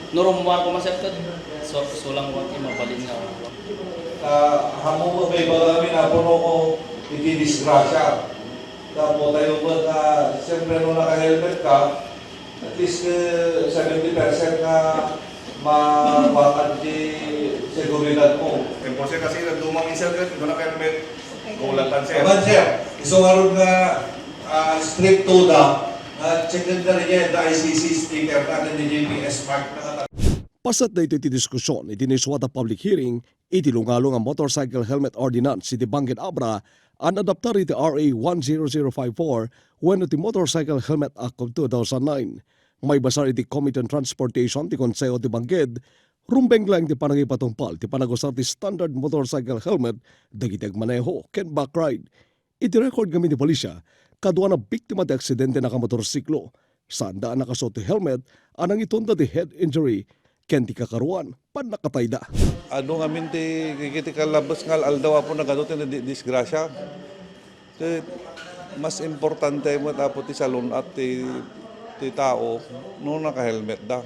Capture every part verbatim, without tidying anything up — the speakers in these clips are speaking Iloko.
No rummuar koma, sir, ket su-, sulang ko ti mabalin nga. Ah, ammo met, maibaga amin, Apo, no, iti disgrasya. Tapos tayo met, ah, siyempre, no naka-helmet ka, at least, eh, seventy percent nga ma-, makuhaan ti seguridad mo. Enforcer kasi, nagduma mi, sir, ket no naka-helmet, gulatan, sir. Aman, sir, isu ngarud nga, ah, stricto da, ah, check-en da rin the I C C sticker na, the G P S mark na. Paset daytoy ti diskusyon iti naisuat a public hearing iti lungalo nga Motorcycle Helmet Ordinance iti Bangked, Abra, a naadaptar iti R A one zero zero five four wenno ti Motorcycle Helmet Act of two thousand nine. Maibasar iti Committee on Transportation ti Konseho ti Bangked, rumbeng laeng ti panangipatungpal ti panagusar ti standard motorcycle helmet dagiti agmaneho ken backride. Iti record ngamin ti pulisya, kaduana biktima ti aksidente nakamotorsiklo. Saanda a nakasuot ti helmet a nangitonda ti head injury ken ti kakaruan, pannakatayda. Adu ngamin ti, iti kalabes nga al-aldaw, Apo, nagadu ti di-, disgrasya. Ti mas importante met, Apo, ti salun-at ti, ti tao no naka-helmet da.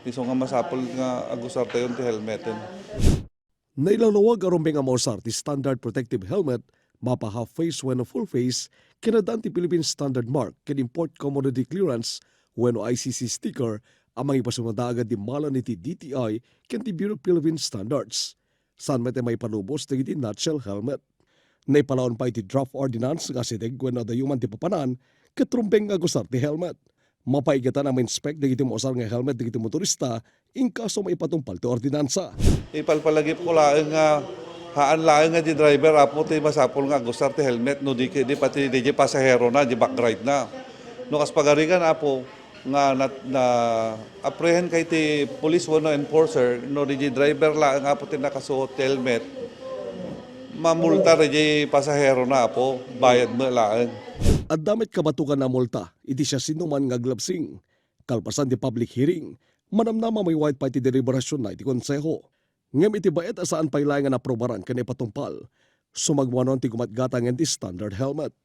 Isu nga masapul nga agusartayon ti helmeten. Nailawlawag a rumbeng a mausar ti standard protective helmet, mapa half face wenno full face, ken addaan ti Philippine Standard Mark ken Import Commodity Clearance wenno I C C sticker a mangipasimada agad dimmalan iti D T I ken ti Bureau of Philippine Standards. Saan met a maipalubos dagiti nutshell helmet. Naipalaon pay iti draft ordinance nga asideg wenno adayo man ti papanan ket rumbeng nga agusar ti helmet. Mapaigatan a ma-inspect dagiti mausar nga helmet dagiti motorista inkaso maipatungpal ti ordinansa. Ipalpalagipko laeng nga haan laeng nga di driver, Apo, ti masapul nga agusar ti helmet no di, di pati di, di pasaherona, di backride na. No kas pagarigan, Apo, nga nat-, na-apprehend kay ti police wenno enforcer, no di, di driver laeng, Apo, ti nakasuot ti helmet, mamulta di pasaherona, Apo, bayad met laeng. Adda met kabatogan a multa iti siasinoman nga aglabsing. Kalpasan ti public hearing, manamnama mayat pay ti deliberasyon na iti Konseho. Ngem iti bayat a saan pay laeng nga naaprubaran ken naipatungpal, sumagmamano ti gumatgatangen ti standard helmet.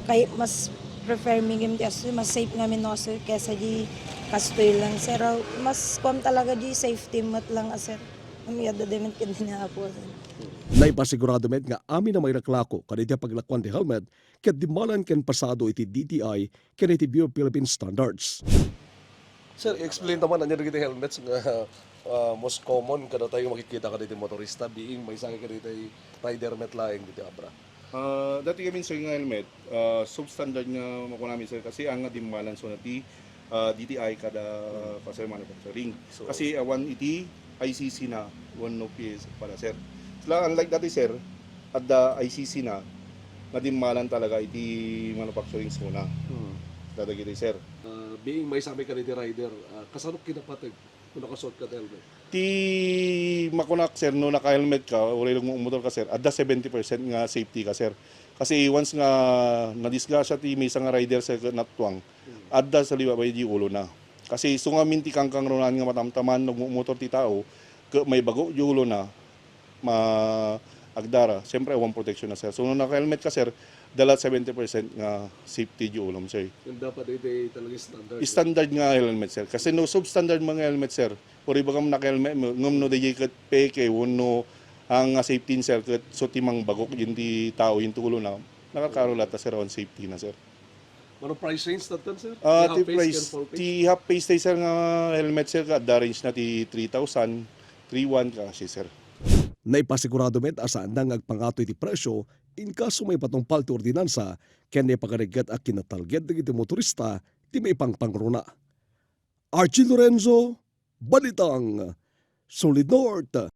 Kay mas prefer mi ngem ti asoy, mas safe ngamin no asoy kesa di kastoy lang, sir. Mas kuan talaga di safety met lang, a, sir. Amiadda demen ken ni Apo, sir. Naipasigurado met nga amin a mairaklako kadagiti paglakuan ti helmet ket dimmalan ken pasado iti D T I ken iti Bureau of Philippine Standards. Sir, i-explain ta man ania dagiti helmets nga, ah, most common kadatayo makikita kadagiti motorista, being maysa kadagiti rider met laeng ditoy Abra. Ah, dati kami, sir, nga helmet, ah, substandard nga makunami, sir, kasi ania nga dimmalan so na ti, ah, D T I kada, ah, kasi manufacturing. So, kasi awan iti I C C na, wenno P S para, sir. Sila, unlike dati, sir, adda I C C na nga dimmalan talaga iti manufacturing zona. Hmm. Dadagiti, sir. Ah, being maysa kami kadagiti rider, ah, kasano kinapateg no nakasuot ka ti helmet? Ti makunak, sir, no naka-helmet ka, uray lagmo motor ka, sir, adda seventy percent nga safety ka, sir. Kasi once nga nadisgrasya ti maysa nga rider, sir, ket nattuang, adda sa liwa bay di ulo na. Kasi isu ngamin ti kangkangrunaan nga matamtaman, nagmumotor ti tao, ket maibago di ulo na, ma-, agdara, siyempre, awan protection na, sir. So, no naka-helmet ka, sir, dalat seventy percent nga safety di ulom, sir. Yung dapat iti talaga standard. Standard nga helmet, sir. Kasi no substandard mo nga helmet, sir, puri ba kam naka-helmet mo, ngem no di ket peke, wenno ang nga safety, sir, ket so ti mangbagok, yung ti tao, yung tulo na, nakakaro lahat, sir, on safety na, sir. Ano price range tatan, sir? Ah, ti price, ti half face, sir, nga helmet, sir, kada range na ti three thousand, three one, kasi, sir. Naipasigurado met a saanda nga agpangato iti presyo inkaso maipatungpal ti ordinansa ken naipakarigget a kinatalged dagiti motorista ti maipangpangruna. Archie Lorenzo, Balitang Solid North.